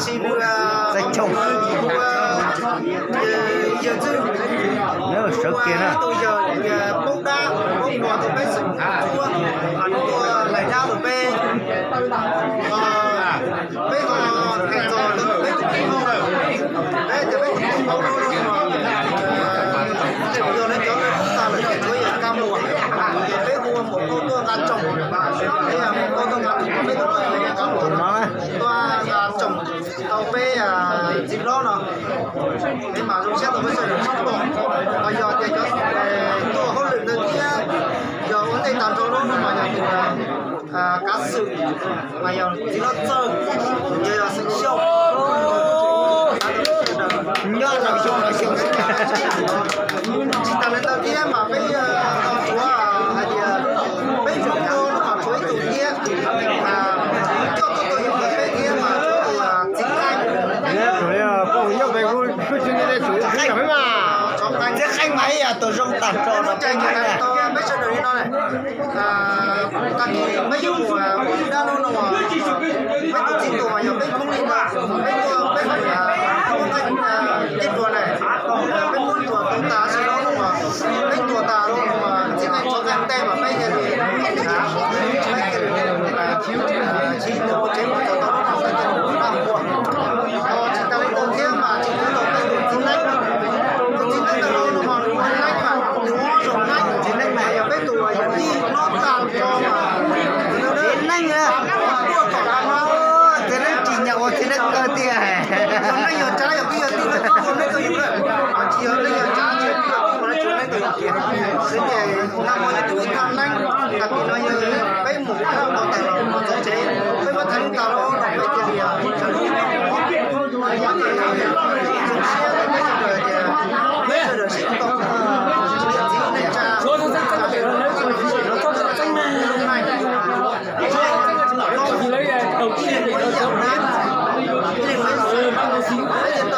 Txawj Tshooj, yawg Ntxwg, sawv kiag na. Tus yawg Poob Dab, Poob Muas tus peb xeem Txuab, tus Laim Dab tus peb, peb ho hais txog peb tus peb, peb tias peb tus peb paub lub, yog lawv cov lawv lub tas lawm ces tshuav yawg Kab Muas, ces peb hu ua Muas Nkauj tuaj nqa tsoom, peb Muas Nkauj tuaj nqa tsoom, peb tuaj nqa tsoom tau peb txiv hlob no. Peb mas zoo siab tau peb sawv daws sib pom, mas yog tias cov tuaj hauj lwm ntawd thiab yog ua ntej tag nrho lawm no mas yog tus kav xwm, mas yog txiv hlob Txawj, yog yog xeem Xyooj, nyob rau xyoo no xyoo xwb. Tsis tas li ntawd thiab mas peb tau tshuav hais tias peb tsuas tuaj no mas tshuav ib tug thiab, coj tuaj tuaj yug peb thiab mas tshuav tus Txiv Qeej. Txiv Qeej mas ib yam tus zoo tag nrho no peb cov na. Peb sawv daws li no na, tag kis peb yuav mus ua dab lub no, peb tus txiv tuas mas yog peb Hmoob li ntag, peb tuaj peb mus ua tej ruas na, peb muab ruas tau tas sawv daws no mas peb tuas tas lawm no mas Txiv Qeej tso txaj ntej mas peb cia li, peb cia li sib nws ua tsev mus txog tau lub no peb cia li mus noj ua. Tsis tas li ntawd thiab mas tsis tas li ntawd peb tus Txiv Neeb, tus Txiv Neeb ntawd no mas Txiv Neeb mas tus ob zoo Neeb, Txiv Neeb mas yog peb tus yawm yij hlob tag nrho mas Txiv Neeb, Txiv Neeb tsis nyiam ua Txiv Neeb kawg tiag. Yog Neeb yog Tsab yog kwv yog tij lawv txhob hu Neeb rau yus lawm, tsis yog Neeb yog Tsab tsis yog kwv yog tij mas lawv tsis hu Neeb rau yus kiag. Xwv ces nag hmo yog tus ib thaj Neeb, tag kis no yog peb mus khawb tau tas los mus txog tsev, peb muab thaj neeb tas los no peb cia li sawv daws zoo siab, peb sawv daws sib koom, niam txiv neej tsa, peb cia li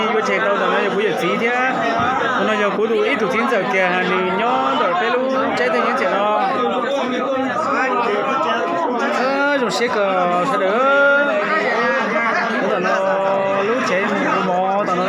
Yuav tshem tau ntawm no yog kuv yawm txiv thiab. Tus no yog kuv tus ib tug txiv ntxawm kiag, nws nyob ntawm peb lub tsev tej nyob ntxiam no. Zoo siab kawg sawv daws. Ntawm no lub tsev mus mov tom no.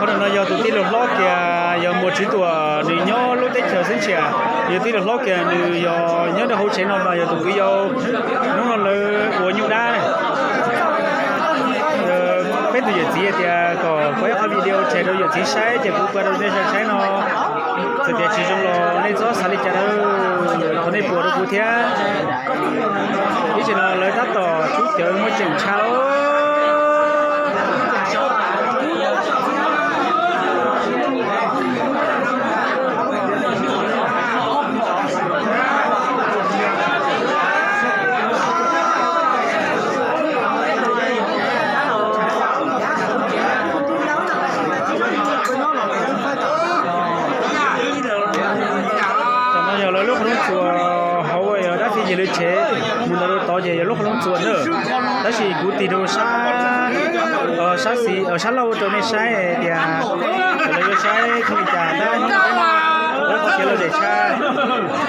Qhov no yog tus tij laug hlob kiag, yog Muas Tswv Tuam, nws nyob lub teb chaws Xeeb Tshiam. Yog tij laug hlob kiag, nws yog nyob rau hauv tsev no mas yog tus kwv yau. Hnub no lawv ua nyuj dab. Peb tus yawm txiv tias kom kuv ib qho video tshem rau yawm txiv saib ces kuv ua rau nej saib no. Txawm tias tsis zoo los nej txhob xav li cas na, thov nej pum rau kuv thiab. Ib tsam no lawv tab tom tsub cawv muaj ceem tshaj. Tam no yog lawv lub qhov rooj txuas hauv yog dab tsi ces lawv tshem mus ntawd rau tod ces yog lub qhov rooj txuas na. Tab sis kuv tig rau sab, sab xis, sab laug rau nej saib tias lawv yuav saib zoo li cas tab lawv qhov kev lom zem tshaj.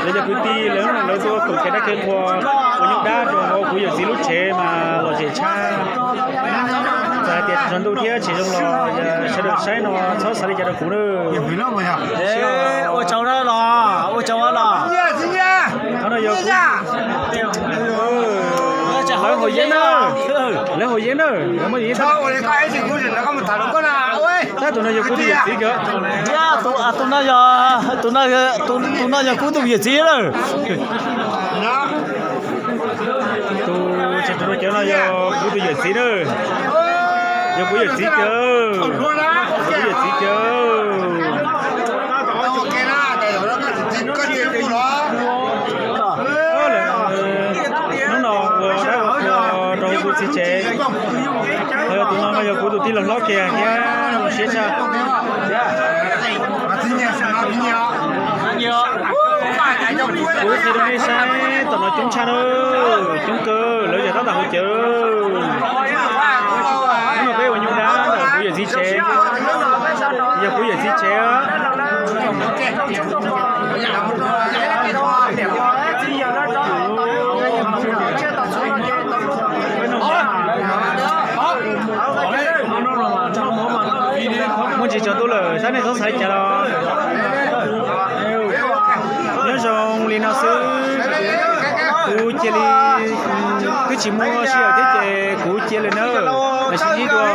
Lawv cov kwv tij lawv lawv tuaj koom kev dab kev qhua ua nyuj dab rau hauv kuv yawm txiv lub tsev mas lom zem tshaj. Txawm hais tias tsaus ntuj thiab tsis zoo los sawv daws saib no txhob xav li cas rau kuv na. Ua tsaug na los, ua tsaug los. Qhov no yog kuv, lawv haus yeeb na, lawv haus yeeb na, lawv muab yeeb. Tab tus no yog kuv tus yawm txiv kiag. Tus no yog, tus no yog kuv tus yawm txiv lawm. Tus tseem rau cawv no yog kuv tus yawm txiv na. Yog kuv yawm txiv kiag, kuv yawm txiv kiag. Hnub no ua dab ua qhua rau kuv txiv tsev. Tus no mas yog kuv tus tij laug hlob kiag thiab, zoo siab tshaj. Kuv qhia rau nej saib tom no coob tshaj na, coob kawg, lawv yog tab tom haus cawv. Hnub no peb ua nyuj dab ntawm kuv yawm txiv tsev, yog kuv yawm txiv tsev. Muaj ntsis tsaus ntuj lawm, saib nej txhob xav li cas los. Nyob zoo li no xwb, kuv cia li, twb tsis muaj sij hawm thiab ces kuv cia li nawb. Los sis ib dua